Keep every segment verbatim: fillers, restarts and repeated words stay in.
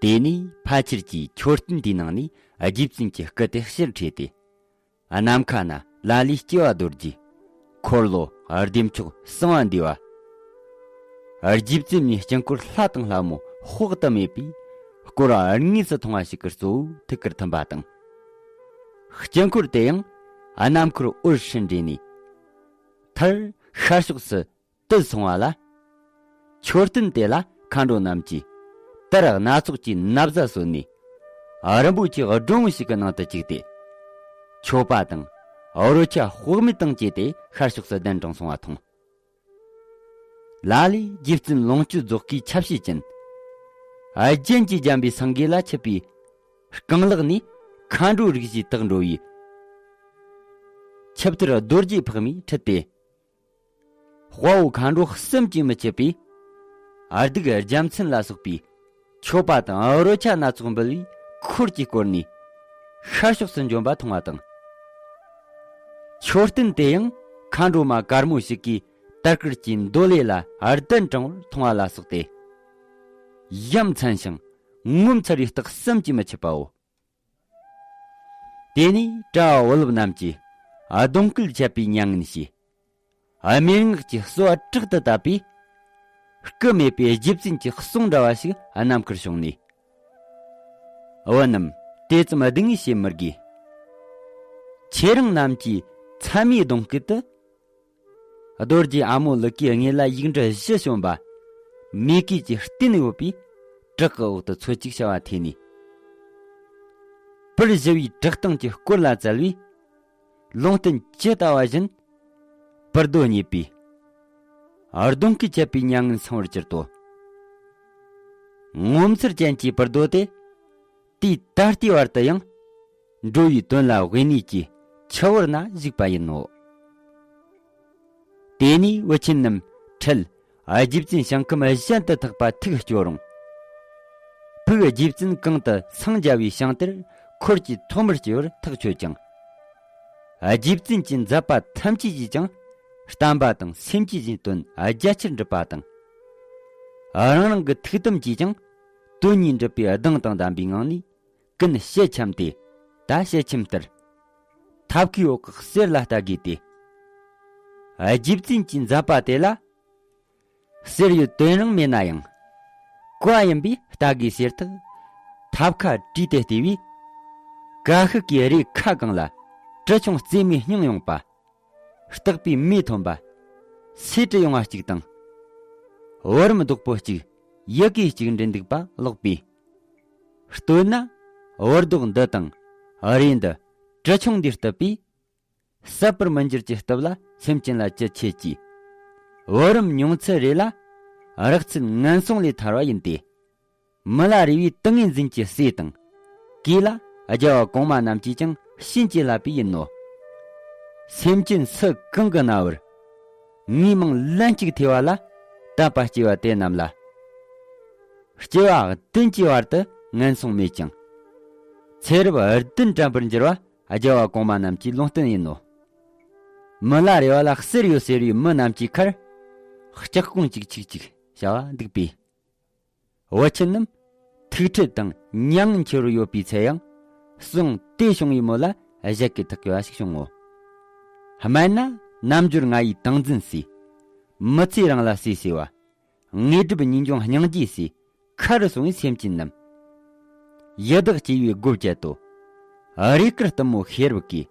དེ་ནས་ཕལ་ཆེར་གྱིས་མཆོད་རྟེན་དེའི་ནང་ནས་རྗེ་བཙུན་གྱི་སྐུ་དེ་ཕྱིར་ཁྲིད་དེ། ནམ་མཁའ་ན་ལ་ལས་སྐྱེ་བ་རྡོ་རྗེ། འཁོར་ལོ་བདེ་མཆོག་གསང་བ་འདུས་པ། རྗེ་བཙུན་མའི་དཀྱིལ་འཁོར་ལྷ་དང་ལྷ་མོ་དཔག་ཏུ་མེད་པའི་སྐོར་དངོས་སུ་མཐོང་བ་ཞིག་གི་གཙོ་བོ་ཐུགས་ཀར་ཐིམ་པ་དང་། དཀྱིལ་འཁོར་དེ་ཡང་ནམ་མཁར་འོད་ཧྲིལ་འདྲེས་ནས། མཐར་ཤར་ཕྱོགས་སུ་དུད་སོང་བ་ལ། མཆོད་རྟེན་དེ་ལ་མཁའ་འགྲོ་རྣམས་ཀྱིས་དར་སྣ་ཚོགས་ཀྱི་ན་བཟའ་གསོལ་ནས། རིན་པོ་ཆེའི་སྒྲོམ་ཞིག་གི་ནང་དུ་བཅུག་སྟེ། མཆོད་པ་དང་རོལ་ཆ་དཔག་མེད་དང་བཅས་ཏེ་ཤར་ཕྱོགས་སུ་གདན་དྲངས་སོང་བ་མཐོང་། ལ་ལས་རྗེ་བཙུན་ལོངས་སྤྱོད་རྫོགས་སྐུའི་ཆ་བྱད་ཅན། རྒྱན་གྱིས་བརྒྱན་པའི་སེང་གེ་ལ་མཆིས་པའི་རྐང་ལག་ནས་མཁའ་འགྲོའི་རིགས་བཞིའི་དག་འགྲོ་བའི་ཆིབས་ཐེར་རྡོ་རྗེ་ཕག་མོས་ཁྲིད་དེ། དཔའ་བོ་མཁའ་འགྲོ་གསུམ་གྱིས་མི་ཕྱེད་པའི་ཨ་སྡུག་རྒྱལ་མཚན་ལ་སོགས་པའི་མཆོད་པ་དང་རོལ་ཆ་སྣ་ཚོགས་འབུལ་བའི་འཁོར་གྱིས་བསྐོར་ནས་ཤར་ཕྱོགས་སུ་འབྱོན་པ་མཐོང་བ་དང་། མཆོད་རྟེན་དེ་ཡང་མཁའ་འགྲོ་མ་དཀར་མོ་ཞིག་གིས་དར་དཀར་གྱི་འདོད་ལས་ལ་གདན་དྲངས་པར་མཐོང་བ་ལ་སོགས་ཏེ། ཡ་མཚན་ཞིང་ངོ་མཚར་བའི་རྟགས་གསུམ་གྱིས་མི་ཕྱེད་པའོ། དེ་ནས་གྲྭ་བ་བུ་སློབ་རྣམས་ཀྱིས་གདོང་བསྐུལ་བྱས་པའི་མྱ་ངན་ཞེས། སྨྲེ་སྔགས་ཀྱི་གསོལ་བ་དྲག་ཏུ་བཏབ་པས། སྐུ་མེད་པའི་རྗེ་བཙུན་གྱི་གསུང་འདྲ་བ་ཞིག་ནམ་མཁར་བྱུང་ནས། བུ་རྣམས་དེ་ཙམ་སྡུག་བསྔལ་བྱེད་མི་དགོས། ཁྱེད་རང་རྣམས་ཀྱི་མཚན་མའི་གདོང་བསྐུལ་དུ། རྡོ་རྗེ་ཨ་མོ་ལུག་གུའི་དངོས་ལ་ཡིག་འབྲུ་བཞི་བྱོན་པ། མེ་གོས་ཀྱི་སྟེང་ནས་ཡོད་པའི་བྲག་གི་འོག་ཏུ་མཚོ་གཅིག་བྱ་བ་ཐོན་ནས། པུར་བཞི་བའི་བྲག་སྟེང་གི་སྐོར་ལ་བཙལ་བས། ལུང་བསྟན་ཇི་ལྟ་བ་བཞིན་པུར་རྡོ་རྙེད་པས། གདོང་བསྐུལ་བྱས་པའི་མྱ་ངན་སངས་པར་གྱུར་ཏོ། ངོ་མཚར་ཅན་གྱི་པུར་རྡོ་དེ། དུས་ད་ལྟའི་བར་དུ་ཡང་འགྲོ་བའི་དོན་ལ་དབེན་གནས་ཀྱི་ཆུ་བུར་ན་བཞུགས་པ་ཡིན་ནོ། དེ་ནས་བུ་ཆེན་རྣམས་ཁྲིད་རྗེ་བཙུན་ཞིང་ཁམས་གཞན་དུ་ཐེག་པ་ཐུགས་སྐྱོ་རུང་། ཕུགས་རྗེ་བཙུན་གང་དུ་འཚང་རྒྱ་བའི་ཞིང་དེར་འཁོར་གྱིས་ཐོག་མར་སྐྱེ་བར་ཐག་ཆོད་ཅིང་། རྗེ་བཙུན་གྱི་མཛད་པ་ཐམས་ཅད་ཀྱིས་ཀྱང་བསྟན་པ་དང་སེམས་ཀྱི་གཞན་དོན་རྒྱ་ཆེར་འགྲུབ་པ་དང་། རང་རང་གི་ཐུགས་དམ་གྱིས་ཀྱང་དོན་གཉིས་འགྲུབ་པའི་གདེང་དང་ལྡན་པའི་ངང་ནས། ཀུན་ཞལ་འཆམ་སྟེ། ད་ཞལ་ཆེམས་ལྟར། ཐབ་ཁའི་འོག་གི་གསེར་ལ་ལྟ་དགོས་ཏེ། རྗེ་བཙུན་གྱི་མཛད་པ་དེ་ལ། གསེར་ཡོད་དོན་རང་མེད་ན་ཡང་། བཀའ་ཡིན་པས་ལྟ་དགོས་ཟེར་ཐག་ཐབ་ཁ་བྲིས་ཏེ་བལྟས་པས། ཀ་ཤི་ཀའི་རས་ཁ་གང་ལ་གྲི་ཆུང་རྩེ་མོའི་སྙིང་ཡོང་པ། སྟག་པའི་མིག་ཐོན་པ། སེ་གྲི་ཡོང་བ་གཅིག་དང་། བུ་རམ་བདོག་པོ་གཅིག་ཡི་གེ་གཅིག་འབྲི་འདུག་པ་ཀློག་པས། སྟོད་ན་བུ་རྡོག་འདི་དང་རས་འདི་གྲི་ཆུང་འདིས་བཏབ་པས། ཟད་པར་མི་འགྱུར་གྱི་སྟབས་ལ་སེམས་ཅན་ལ་ཅི་ཆེ་གྱིས། བུ་རམ་མྱོང་ཚད་རེ་ལ་རགས་ཚད་ངན་སོང་ལས་ཐར་བ་ཡིན་ཏེ། མི་ལ་རས་པའི་ཏིང་ངེ་འཛིན་གྱི་སྲས་དང་། གོས་ལ་རྒྱལ་བ་གོང་མ་རྣམས་ཀྱིས་ཀྱང་བྱིན་གྱིས་བརླབས་པས་ཡིན་ནོ། སེམས་ཅན་སུ་གང་གི་རྣ་བར། ངའི་མིང་ལན་གཅིག་ཐོས་པ་ལ། དད་པ་སྐྱེ་བ་དེ་རྣམས་ལ། སྐྱེ་བ་བདུན་གྱི་བར་དུ་ངན་སོང་མེད་ཅིང་། ཚེ་རབས་བདུན་དྲན་པར་འགྱུར་བ་རྒྱལ་བ་གོང་མ་རྣམས་ཀྱི་ལུང་བསྟན་ཡིན་ནོ། མི་ལ་རས་པ་ལ་གསེར་ཡོད་ཟེར་བའི་མི་རྣམས་ཀྱི་ཁར། ལྕགས་ཀོང་གཅིག་གཅིག་གཅིག་བྱ་བ་འདུག་པས། བུ་ཆེན་རྣམས་ཐུགས་ཁྲལ་དང་མྱ་ངན་ཆེ་རུ་ཡོད་པའི་ཚེ་ཡང་གསུང་དེ་བྱུང་བའི་མོད་ལ་བཞད་གད་ཐག་གི་བ་ཞིག་བྱུང་ངོ་། སྨན་ན་རྣལ་འབྱོར་ང་ཡི་ཏིང་འཛིན་སྲས། མི་ཚེ་རིང་ལ་སྲས་ཟེར་བ། དངོས་གྲུབ་ཉིད་འབྱུང་སྙིང་རྗེའི་སྲས། ཁ་རུ་སོང་བའི་སེམས་ཅན་རྣམས། ཡི་དྭགས་སྐྱེ་བའི་སྒོ་བཅད་དོ། རས་དཀར་གཏུམ་མོ་ཤེས་རབ་ཀྱིས།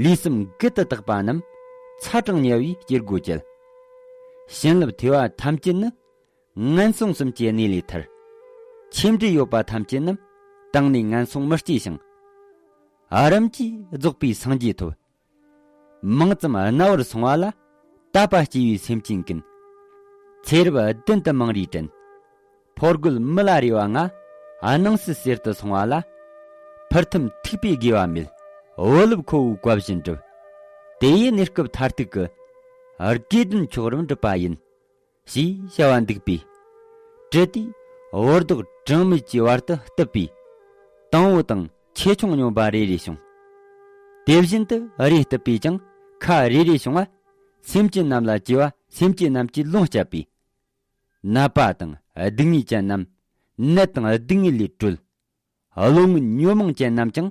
ལུས་སེམས་རྒུད་དུ་བཏགས་པ་རྣམས། ཚ་གྲང་དམྱལ་བའི་སྐྱེ་སྒོ་བཅད། བྱིན་རླབས་ཐོས་པ་ཐམས་ཅད་ནི། ངན་སོང་གསུམ་གྱི་གནས་ལས་ཐར། ཆོས་འབྲེལ་ཡོད་པ་ཐམས་ཅད་རྣམས། བཏང་ནས་ངན་སོང་མི་སྐྱེ་ཞིང་། ཨ་རམ་གྱིས་རྫོགས་པའི་སངས་རྒྱས་ཐོབ། མིང་ཙམ་རྣ་བར་སོང་བ་ལ། དད་པ་སྐྱེ་བའི་སེམས་ཅན་ཀུན། ཚེ་རབས་བདུན་དུ་མིང་རུས་དྲན། ཕོ་རྒོད་མི་ལ་རས་པ་ང་། སྣང་སྲིད་གསེར་དུ་སོང་བ་ལ། ཕུར་ཐུམ་ཐུག་པས་དགེ་བ་མེད། འོད་རླབས་ཁོ་བོའི་བཀའ་བཞིན་སྒྲུབ། དེ་ཡི་གནས་སྐབས་མཐར་ཐུག་གི། དགེ་འདུན་མཆོག་རབ་འགྲུབ་པ་ཡིན། ཞེས་བྱ་བ་འདུག་པས། དྲི་དེས་བུ་རྡོག་གྲངས་མེད་ཀྱི་བར་དུ་གཏུབས་པས། དང་པོ་དང་ཆེ་ཆུང་སྙོམས་པ་རེ་རེ་བྱུང་། དེ་བཞིན་དུ་རེ་གཏུབས་པས་ཀྱང་ཁ་རེ་རེ་བྱུང་བ། སེམས་ཅན་རྣམས་ལ་བཅོས་པ་སེམས་ཅན་རྣམས་ཀྱིས་ལོངས་སྤྱད་པས། ནད་པ་དང་སྡུག་བསྔལ་ཅན་རྣམས་ ནད་དང་སྡུག་བསྔལ་ལས་གྲོལ། བློ་ངན་ཉོན་མོངས་ཅན་རྣམས་ཀྱང་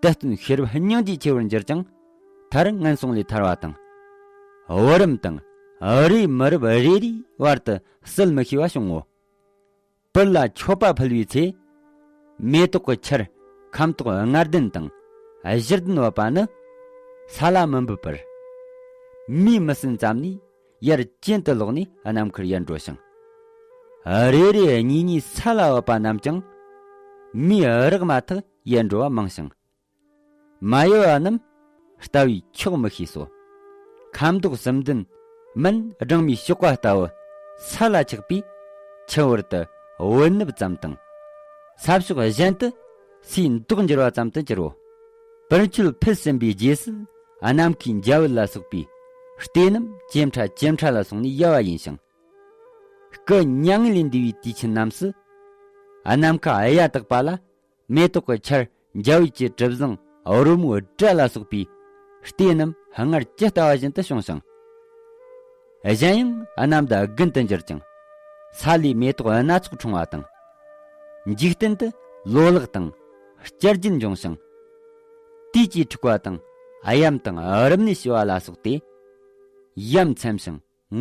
དད་བརྩོན་ཤེས་རབ་སྙིང་རྗེ་ཆེ་བར་འགྱུར་ཅིང་། མཐར་ངན་སོང་ལས་ཐར་བ་དང་། བུ་རམ་དང་རེས་མི་རབས་རེ་རེའི་བར་དུ་བསད་མི་ཤེས་པ་བྱུང་ངོ་། སྤུར་ལ་མཆོད་པ་ཕུལ་བའི་ཚེ། མེ་ཏོག་གི་ཆར་ཁ་དོག་ལྔ་ལྡན་དང་བཞི་ལྡན་བབས་པ་ནི་ས་ལ་མི་འབབ་པར། མིས་མི་ཟིན་ཙམ་ནས་ཡར་གྱེན་དུ་ལོག་ནས་ནམ་མཁར་ཡལ་འགྲོ་ཞིང་། རེ་རེ་གཉིས་གཉིས་ས་ལ་བབས་པ་རྣམས་ཀྱང་མིའི་རག་མ་ཐག་ཡལ་འགྲོ་བ་མང་ཞིང་། མ་ཡལ་བ་རྣམས་ལྟ་བས་ཆོག་མི་ཤེས་སོ། ཁ་དོག་གསུམ་ལྡན་མན་སྦྲང་མའི་གཤོག་པ་ལྟ་བུ་ས་ལ་ཆགས་པས་ཆུ་བུར་དུ་བུད་ནུབ་ཙམ་དང་། ས་ཕྱོགས་གཞན་དུ་སའི་མདོག་འགྱུར་བ་ཙམ་དུ་གྱུར་རོ། པུར་མཆོད་ཕུལ་ཟིན་པའི་རྗེས་སུ་ནམ་མཁའི་འཇའ་འོད་ལ་སོགས་པའི་ལྟས་རྣམས་ཇེ་ཕྲ་ཇེ་ཕྲ་ལ་སོང་ནས་ཡལ་བ་ཡིན་ཞིང་། སྐུ་མྱ་ངན་ལས་འདས་པའི་དུས་ཆེན་རྣམས་སུ། ནམ་མཁའ་གཡའ་དག་པ་ལ་མེ་ཏོག་གི་ཆར་འཇའ་འོད་ཀྱི་གྲིབ་བཟང་རོལ་མོའི་སྒྲ་ལ་སོགས་པའི་ལྟས་རྣམས་སྔར་ཇི་ལྟ་བ་བཞིན་དུ་བྱུང་ཞིང་། གཞན་ཡང་གནམ་ཟླ་དགུན་དུ་འགྱུར་ཅིང་། ས་ལས་མེ་ཏོག་སྣ་ཚོགས་འཁྲུངས་པ་དང་། འཇིག་རྟེན་དུ་ལོ་ལེགས་དང་བསྐྱར་རྒྱུན་འབྱུང་ཞིང་། དུས་ཀྱི་འཁྲུག་པ་དང་གཡམ་དང་རབ་གནས་ཞི་བ་ལ་སོགས་ཏེ། ཡ་མཚན་ཞིང་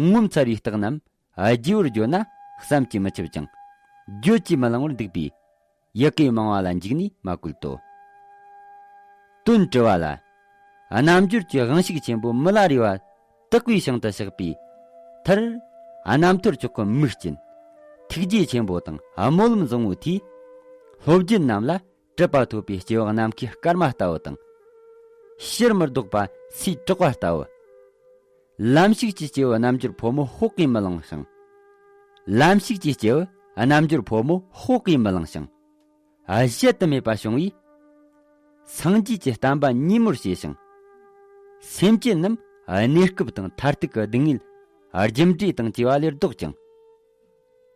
ངོ་མཚར་བའི་རྟགས་རྣམས་རྒྱས་པར་བརྗོད་ན་བསམ་གྱིས་མི་ཁྱབ་ཅིང་། བརྗོད་ཀྱིས་མི་ལང་བར་འདུག་པས་ཡི་གེ་མང་བ་ལ་འཇིགས་ནས་མ་བཀོད་དོ། དོན་དྲི་བ་ལ། རྣམ་འགྱུར་གྱི་དབང་ཕྱུག་ཆེན་པོ་མི་ལ་རས་པ་དག་པའི་ཞིང་དུ་གཤེགས་པའི་མཐར། རྣམ་ཐར་མཆོག་གི་མིག་ཅན་ཐུགས་རྗེ་ཆེན་པོ་དང་སྨོན་ལམ་བཟང་བོའི་མཐུས། སློབ་རྒྱུད་རྣམས་ལ་གྲུབ་པ་ཐོབ་པའི་སྐྱེ་བོ་ནམ་མཁའི་སྐར་མ་ལྟ་བུ་དང་། ཕྱིར་མི་ལྡོག་པ་སའི་གྲགས་པ་ལྟ་བུ། ལམ་ཞིག་གི་སྐྱེས་བུ་རྣམ་འགྱུར་ཕོ་མོ་ཕོག་གིས་མི་ལང་ཞིང་། ལམ་ཞིག་གི་སྐྱེས་བུ་རྣམ་འགྱུར་ཕོ་མོ་ཕོག་གིས་མི་ལང་ཞིང་། གཞལ་དུ་མེད་པ་བྱུང་བས། སངས་རྒྱས་ཀྱི་བསྟན་པ་ཉིན་མོར་བྱས་ཤིང་། སེམས་ཅན་རྣམས་གནས་སྐབས་དང་མཐར་ཐུག་གི་སྡུག་བསྔལ་རྒྱུ་འབྲས་དང་བཅས་པ་ལས་ལྡོག་ཅིང་།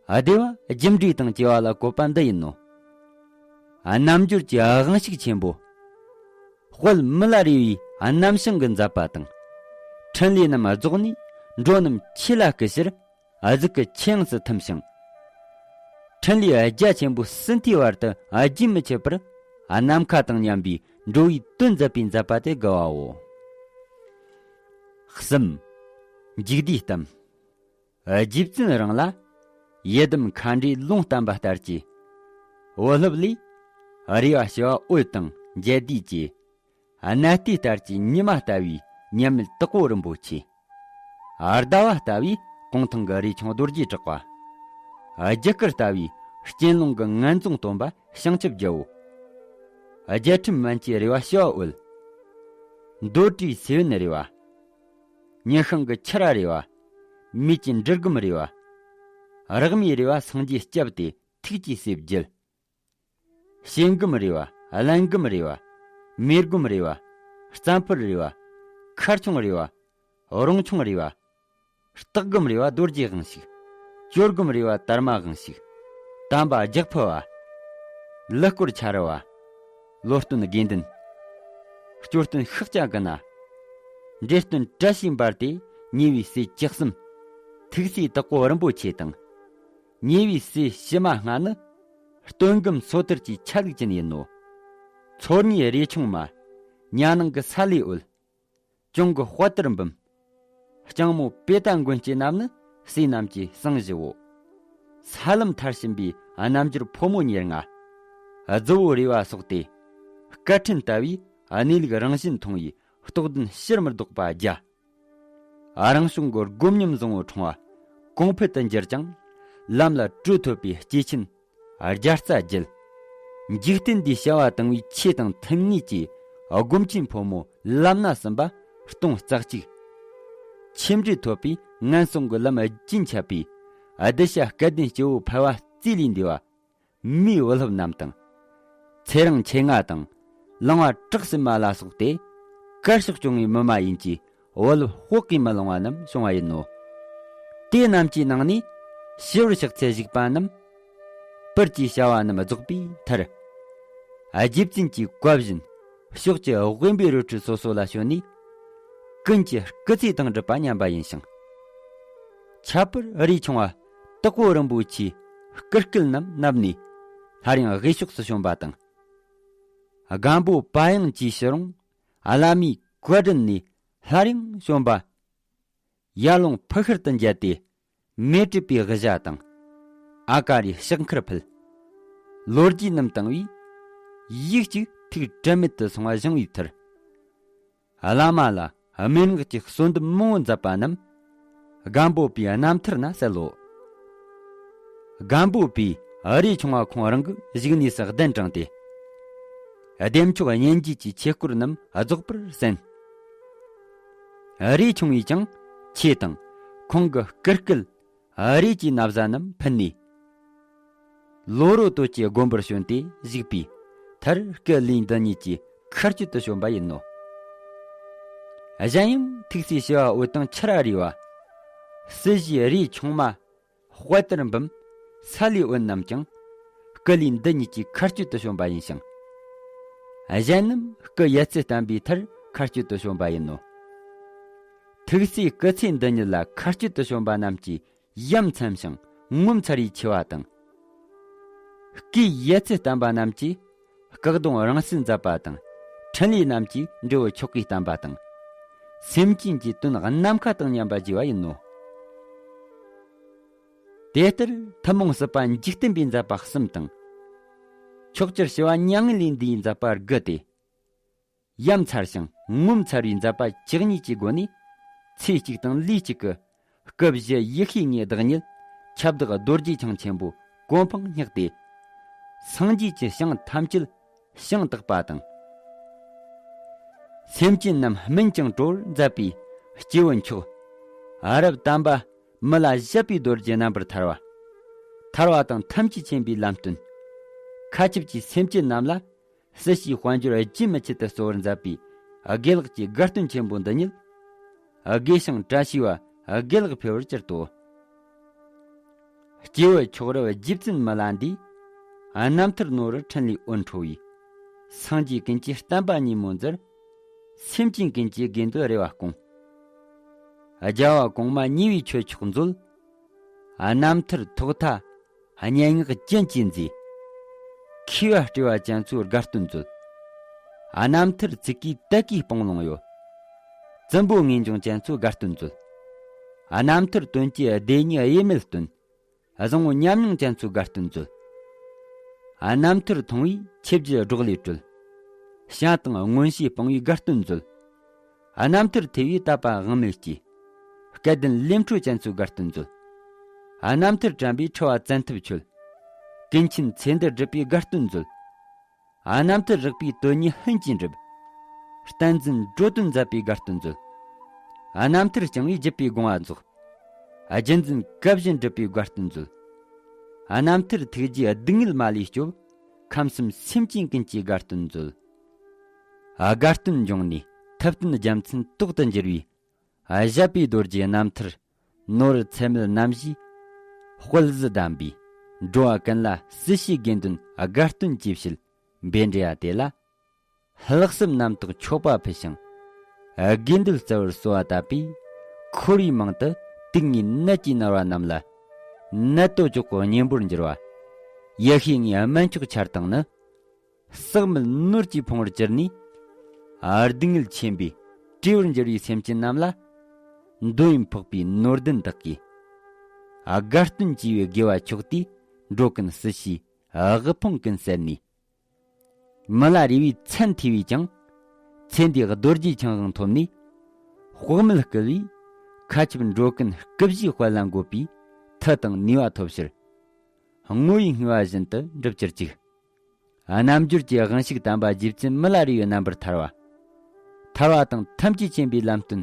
བདེ་བ་རྒྱུ་འབྲས་དང་བཅས་པ་ལ་བཀོད་པ་འདི་ཡིན་ནོ། རྣམ་འགྱུར་གྱི་དབང་ཕྱུག་ཆེན་པོ། དཔལ་མི་ལ་རས་པའི་རྣམ་བྱང་གི་མཛད་པ་དང་། འཕྲིན་ལས་རྣམས་རྫོགས་ནས་འགྲོ་རྣམས་ཆོས་ལ་བསྐུལ་ཕྱིར་གཟུགས་ཀྱི་ཆོས་དབྱིངས་སུ་ཐིམ་ཞིང་། འཕྲིན་ལས་རྒྱ་ཆེན་པོ་ཟིན་ཐོའི་བར་དུ་རྒྱུན་མི་ཆད་པར་ནམ་མཁའ་དང་མཉམ་པའི་འགྲོ་བའི་དོན་མཛད་པའི་མཛད་པ་དེ་དགའ་བའོ། གསུམ། འཇིག་ལྡེའི་གཏམ། རྗེ་བཙུན་རིང་ལ་ཡི་དམ་མཁའ་འགྲོའི་ལུང་བསྟན་པ་ལྟར་གྱི་བུ་སློབ་ལས། རས་པ་ཞི་བ་འོད་དང་མཇལ་དུས་ཀྱི་གནད་བརྟན་ལྟར་གྱི་ཉི་མ་ལྟ་བུའི་མཉམ་མེད་དྭགས་པོ་རིན་པོ་ཆེ། ཟླ་བ་ལྟ་བུའི་གུང་ཐང་གི་རས་ཆུང་རྡོ་རྗེ་གྲགས་པ། རྒྱུ་སྐར་ལྟ་བུའི་སྤྱན་ལུང་གི་ངན་རྫོང་སྟོན་པ་བྱང་ཆུབ་རྒྱལ་པོ། རྒྱལ་ཁྲིམས་མན་ཆད་རས་པ་ཞི་བ་འོད། མདོ་གྲུའི་སེ་བན་རས་པ། ཉི་ཤིང་གི་ཆུ་ར་རས་པ། མེ་ཆུ་འབྲུ་སྒོམ་རས་པ། རག་མའི་རས་པ་སངས་རྒྱས་སྐྱབས་ཏེ་ཐུགས་ཀྱི་སྲས་བརྒྱད། ཤེལ་སྒོམ་རས་པ། རླན་སྒོམ་རས་པ། མེ་སྒོམ་རས་པ། རྩམ་ཕུར་རས་པ། མཁར་ཆུང་རས་པ། རོང་ཆུང་རས་པ། སྟག་སྒོམ་རས་པ་རྡོ་རྗེ་དབང་ཕྱུག། ཅོར་སྒོམ་རས་པ་དར་མ་དབང་ཕྱུག། དམ་པ་ལྗགས་ཕུ་བ། ལུ་སྐོར་ཆ་ར་བ། ལོ་སྟོན་དགེ་འདུན། སྐྱོར་སྟོན་ཤཱཀྱ་གི་ན། འདྲེ་སྟོན་བཀྲ་ཤིས་འབར་ཏེ་ཉེ་བའི་སྲས་བཅུ་གསུམ། ཐུགས་སྲས་དྭགས་པོ་རིན་པོ་ཆེ་དང་། ཉེ་བའི་སྲས་ཕྱི་མ་ལྔ་ནི། སྟོན་སྒོམ་སོ་ཐར་གྱི་ཆ་ལུགས་ཅན་ཡིན་ནོ། ཚོར་ཉེའི་རས་ཆུང་མ། ཉ་ནང་གི་ས་ལེ་འོད། གྱོང་གི་དཔལ་དར་འབུམ། ལྕང་མོ་པེ་ཏ་མགོན་སྐྱེས་རྣམས་ནི་སྲས་རྣམས་ཀྱི་གསང་བཞིའོ། ས་ལམ་མཐར་ཕྱིན་པའི་རྣམ་འགྱུར་ཕོ་མོ་ཉེར་ལྔ། རྫི་བོ་རས་པ་སོགས་ཏེ། སྐར་ཕྲན་ལྟ་བུའི་གནས་ལུགས་རང་བཞིན་མཐོང་བའི་རྟོགས་ལྡན་ཕྱིར་མི་ལྡོག་པ་བརྒྱ། རང་བྱུང་གི་སྒོམ་ཉམས་བཟང་བོ་འཁྲུངས་པ་གོང་འཕེལ་དུ་འགྱུར་ཅིང་། ལམ་ལ་བགྲོད་ཐུབ་པའི་སྐྱེས་ཆེན་བརྒྱ་རྩ་བརྒྱད། འཇིག་རྟེན་འདིའི་བྱ་བ་དང་བའི་ཆོས་དང་མཐུན་ངེས་ཀྱི་སྒོམ་ཆེན་ཕོ་མོ་ལམ་སྣ་གསུམ་པ་སྟོང་རྩ་གཅིག། ཆོས་འབྲེལ་ཐོབ་པའི་ངན་སོང་གི་ལམ་རྒྱུན་ཆད་པའི་གདུལ་བྱ་སྐལ་ལྡན་སྐྱེ་བོ་ཕལ་བ་རྩིས་ལས་འདས་པ། མིའི་བུ་སློབ་རྣམས་དང་། ཚེ་རིང་མཆེད་ལྔ་དང་། ལང་བ་གྲགས་སེམས་མ་ལ་སོགས་ཏེ། དཀར་ཕྱོགས་སྐྱོང་བའི་མི་མ་ཡིན་གྱི་བུ་སློབ་དཔོག་གིས་མི་ལང་བ་རྣམས་བྱུང་བ་ཡིན་ནོ། དེ་རྣམས་ཀྱི་ནང་ནས་ཞི་བར་ཕྱག་འཚལ་བཞུགས་པ་རྣམས། པུར་གྱི་བྱ་བ་རྣམས་རྫོགས་པའི་མཐར། རྗེ་བཙུན་གྱི་བཀའ་བཞིན་ཕྱོགས་ཀྱི་དབེན་པའི་རི་ཁྲོད་སོ་སོ་ལ་བྱོན་ནས། ཀུན་གྱི་སྐུ་ཚེ་དང་འགྲུབ་པ་སྙམ་པ་ཡིན་ཞིང་། ཁྱད་པར་རས་ཆུང་བ་དྭགས་པོ་རིན་པོ་ཆེའི་ སྐུར་སྐད་རྣམས་མནབས་ནས་སླར་ཡང་དབུས་ཕྱོགས་སུ་བྱོན་པ་དང་། སྒམ་པོ་པ་ཡང་གྱིས་ཕྱི་རུང་བླ་མའི་བཀའ་དྲིན་ནས་སླར་ཡང་བྱོན་པ། ཡར་ཀླུང་ཕུ་ཤུར་དུ་མཇལ་ཏེ། མེ་དྲིས་པའི་དབུ་ཞྭ་དང་། ཨ་ཀ་རའི་ཕྱག་འཁར་ཕུལ། ལོ་རྒྱུས་རྣམས་བཏང་བས། ཡིག་གཅིག་ཐུགས་དྲན་མེད་དུ་སོང་བ་བཞེངས་པའི་མཐར། བླ་མ་ལ་སྨན་སྔགས་ཀྱི་གསོལ་འདེབས་མང་བོ་མཛད་པ་རྣམས་སྒམ་པོ་པའི་རྣམ་ཐར་ན་གསལ་ལོ། སྒམ་པོ་པའི་རས་ཆུང་བ་ཁོང་རང་གི་བཞུགས་གནས་སུ་གདན་དྲངས་ཏེ། བདེ་མཆོག་སྙན་བརྒྱུད་ཀྱི་ཆོས་སྐོར་རྣམས་རྫོགས་པར་གསན། རས་ཆུང་བས་ཀྱང་ཆོས་དང་ཁོང་གི་སྐུར་སྐད། རས་ཀྱི་ན་བཟའ་རྣམས་ཕུལ་ནས། ལོ་རོ་སྟོད་ཀྱི་དགོན་པར་བྱོན་ཏེ་བཞུགས་པའི་མཐར་སྐུ་ལུས་འདི་ཉིད་ཀྱི་མཁའ་སྤྱོད་དུ་བྱོན་པ་ཡིན་ནོ། གཞན་ཡང་ཐུགས་སྲས་ཞི་བ་འོད་དང་ཁྱི་ར་རས་པ། སྲིད་ཞིའི་རས་ཆུང་མ་དཔལ་དར་འབུམ་ས་ལེ་འོད་རྣམས་ཀྱང་སྐུ་ལུས་འདི་ཉིད་ཀྱི་མཁའ་སྤྱོད་དུ་བྱོན་པ་ཡིན་ཞིང་། གཞན་རྣམས་སྐུ་ཡ་མཚན་བསྟན་པའི་མཐར་མཁའ་སྤྱོད་དུ་བྱོན་པ་ཡིན་ནོ། ཐུགས་སྲས་སྐུ་ཚེ་འདི་ཉིད་ལ་མཁའ་སྤྱོད་དུ་བྱོན་པ་རྣམས་ཀྱི་ཡ་མཚན་ཞིང་ངོ་མཚར་བའི་ཆེ་བ་དང་། སྐུའི་ཡ་མཚན་བསྟན་པ་རྣམས་ཀྱིས་སྐུ་གདུང་རིང་བསྲེལ་མཛད་པ་དང་། འཕྲིན་ལས་རྣམས་ཀྱིས་འབྲས་བུ་མཆོག་གི་བསྟན་པ་དང་། སེམས་ཅན་གྱི་དོན་ནམ་མཁའ་དང་མཉམ་པར་བགྱིས་པ་ཡིན་ནོ། དེ་ལྟར་ཐུན་མོང་སྲིད་པ་འཇིག་རྟེན་པའི་མཛད་པ་གསུམ་དང་། ཕྱོགས་བཅུར་ཞི་བ་མྱ་ངན་ལས་འདས་པའི་མཛད་པ་དགུ་སྟེ། ཡ་མཚར་ཞིང་ངོ་མཚར་བའི་མཛད་པ་བཅུ་གཉིས་ཀྱི་སྒོ་ནས། ཚེ་གཅིག་དང་ལུས་གཅིག་གི་སྐུ་བཞི་ཡེ་ཤེས་ལྔའི་བདག་ཉིད་ཁྱབ་བདག་རྡོ་རྗེ་འཆང་ཆེན་པོ་གོ་འཕང་བསྙེགས་ཏེ། སངས་རྒྱས་ཀྱི་ཞིང་ཐམས་ཅད་ཞིང་དག་པ་དང་། སེམས་ཅན་རྣམས་སྨིན་ཅིང་གྲོལ་བར་མཛད་པའི་སྐྱེས་བུ་མཆོག་ཨ་རབ་དམ་པ་མི་ལ་བཞད་པའི་རྡོ་རྗེ་རྣམ་པར་ཐར་བ། ཐར་བ་དང་ཐམས་ཅད་མཁྱེན་པའི་ལམ་སྟོན། མཁའ་ཁྱབ་ཀྱི་སེམས་ཅན་རྣམས་ལ། སྲིད་ཞིའི་དཔལ་འབྱོར་རྒྱུན་མི་ཆད་དུ་སྩོལ་བར་མཛད་པའི་དགེ་ལེགས་ཀྱི་དགའ་སྟོན་ཆེན་པོ་འདི་ཉིད། དགེ་ཞིང་བཀྲ་ཤིས་པ་དགེ་ལེགས་འཕེལ་བར་གྱུར་ཏོ། སྐྱེས་བུ་མཆོག་རབ་རྗེ་བཙུན་མི་ལ་འདིའི། རྣམ་ཐར་ནོར་བུར་འཕྲིན་ལས་འོད་འཕྲོ་བའི། སངས་རྒྱས་ཀུན་གྱི་བསྟན་པ་ཉིན་མོ་མཛད། སེམས་ཅན་ཀུན་གྱི་དགེ་འདུན་རེ་བ་སྐོང་། རྒྱལ་བ་གོང་མ་ཉེ་བའི་ཆོས་མཆོག་མཛོད། རྣམ་ཐར་ཐོག་མཐའ། སྙན་ངག་ཅན་གྱིས་མཛེས། མཁས་པ་སྤྲེལ་བ་ཅན་ཚོའི་དགའ་སྟོན་མཛོད། རྣམ་ཐར་ཚིག་གི་དད་ཀྱི་སྤང་ལོང་ཡོད། བཙུན་པོ་ངེས་འབྱུང་ཅན་ཚོའི་དགའ་སྟོན་མཛོད། རྣམ་ཐར་དོན་གྱི་བདེན་གཉིས་དབྱེར་མེད་སྟོན། བཟང་བོ་ཉམས་མྱོང་ཅན་ཚོའི་དགའ་སྟོན་མཛོད། རྣམ་ཐར་མཐོང་བས་ཆོས་བརྒྱད་སྒྲོག་ལས་གྲོལ། བྱང་དང་མངོན་ཤེས་སྤང་བའི་དགའ་སྟོན་མཛོད། རྣམ་ཐར་ཐོས་པས་དད་པ་དབང་མེད་སྐྱེ། སྐལ་ལྡན་ལས་འཕྲོ་ཅན་ཚོའི་དགའ་སྟོན་མཛོད། རྣམ་ཐར་དྲན་པས་འཁྲུལ་བ་བཙན་ཐབས་ཆོད། ཀུན་མཁྱེན་ཚེ་འདིར་སྒྲུབ་པའི་དགའ་སྟོན་མཛོད། རྣམ་ཐར་རགས་པའི་དོན་གཉིས་ལྷུན་གྱིས་འགྲུབ། བསྟན་འཛིན་འགྲོ་དོན་མཛད་པའི་དགའ་སྟོན་མཛོད། རྣམ་ཐར་བྱང་བས་བརྒྱུད་པའི་དགོངས་པ་རྫོགས། རྒྱུད་འཛིན་སྐབས་བཞིན་སྒྲུབ་པའི་དགའ་སྟོན་མཛོད། རྣམ་ཐར་ཐུགས་རྗེའི་སྡུག་བསྔལ་མ་ལུས་སྐྱོབ། ཁམས་གསུམ་སེམས་ཅན་ཀུན་གྱི་དགའ་སྟོན་མཛོད། དགའ་སྟོན་འབྱུང་གནས་ཐུབ་བསྟན་རྒྱལ་མཚན་ཏོག་ཏུ་འགྱུར་བའི། བཞད་པའི་རྡོ་རྗེའི་རྣམ་ཐར་ནོར་ཚད་མེད་རྣམ་བཞིའི་དཔལ་བཟང་གདམས་པའི་འགྲོ་བ་ཀུན་ལ་སྲིད་ཞིའི་དགེ་འདུན་དགའ་སྟོན་གྱི་ཕྱིར་འབད་འབྲེལ་བ་དེ་ལ། ལྷག་བསམ་རྣམ་དག་མཆོད་པ་ཕུལ་ཞིང་། དགེ་འདུན་རྩ་བར་གསོལ་བ་བཏབ་པས། འཁོར་བའི་མང་དུ་དུག་ལྔའི་ནད་ཀྱིས་མནར་བ་རྣམས་ལ། ནད་དོ་ཅོག་གི་གཉེན་པོར་འགྱུར་བ། ཡེ་ཤེས་ལྔའི་སྨན་མཆོག་ཆར་དང་ནི། ཟག་མེད་ནོར་གྱིས་ཕོངས་པར་གྱུར་ནས། སྡུག་བསྔལ་ཆེན་པོས་བཀྲུས་པར་འགྱུར་བའི་སེམས་ཅན་རྣམས་ལ། འདོད་ཡོན་འཕགས་པའི་ནོར་ལྡན་དག་གིས། དགའ་སྟོན་བགྱིས་པའི་དགེ་བ་མཆོག་དེས་འགྲོ་ཀུན་སྲིད་ཞིའི་དབུལ་ཕོངས་ཀུན་བསལ་ནས། མི་ལ་རས་པའི་མཚན་ཐོས་པས་ཀྱང་། ཚེ་འདིའི་རྡོ་རྗེ་འཆང་དབང་ཐོབ་ནས། དཔག་མེད་སྐུ་བས་མཁའ་ཁྱབ་འགྲོ་ཀུན་སྐུ་བཞིའི་དཔལ་ལ་འགོད་པའི་མཐུ་དང་ནུས་པ་ཐོབ་ཕྱིར། བསྔོ་བས་བསྔོས་པ་བཞིན་དུ་འགྲུབ་གྱུར་ཅིག། རྣལ་འབྱོར་གྱི་དབང་ཕྱུག་དམ་པ་རྗེ་བཙུན་མི་ལ་རས་པའི་རྣམ་པར་ཐར་བ། ཐར་བ་དང་ཐམས་ཅད་མཁྱེན་པའི་ལམ་སྟོན།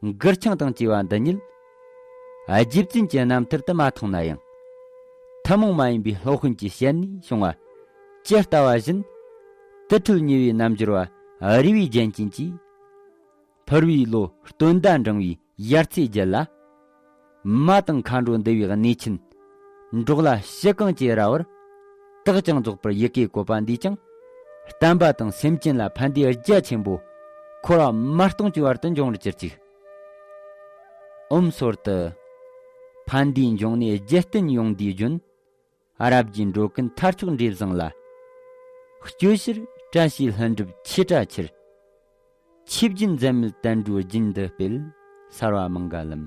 མགུར་འཆང་དང་བཅས་པ་འདི་ཉིད། རྗེ་བཙུན་གྱི་རྣམ་ཐར་དུ་མ་མཐོང་ན་ཡང་། ཐུན་མོང་མ་ཡིན་པའི་སློབ་དཔོན་གྱི་ཞལ་ནས་བྱུང་བ། ཇི་ལྟ་བ་བཞིན། དུར་ཁྲོད་ཉེ་བའི་རྣལ་འབྱོར་པ་རས་པའི་རྒྱན་ཅན་གྱིས། ཕུར་བུའི་ལོ་སྟོན་ཟླ་འབྲིང་བའི་ཡར་ཚེས་བརྒྱད་ལ། མ་དང་མཁའ་འགྲོ་འདུ་བའི་གནས་ཆེན། འབྲོག་ལ་ཕྱི་གངས་ཀྱི་ར་བར། དག་ཅིང་རྫོགས་པར་ཡི་གེ་བཀོད་པ་འདིས་ཀྱང་། བསྟན་པ་དང་སེམས་ཅན་ལ་ཕན་བདེའི་རྒྱ་ཆེན་པོ། འཁོར་བ་མ་སྟོངས་ཀྱི་བར་དུ་འབྱུང་བར་གྱུར་ཅིག། ཨོཾ་སོར་དུ། ཕན་བདེའི་འབྱུང་གནས་རྒྱལ་བསྟན་ཡོངས་འདུའི་རྒྱུན། ཨ་རབ་ཀྱི་འགྲོ་ཀུན་མཐར་ཐུག་འདྲེས་བཟང་ལ། སྐྱོ་ཤེར་བཀྲ་ཤིས་ལྷུན་གྲུབ་ཆེ་དྲག་ཕྱིར། ཆོས་བརྒྱུད་འཛད་མེད་བསྟན་འགྲོའི་རྒྱུན་འདི་སྤེལ། སརྦ་མངྒ་ལམ།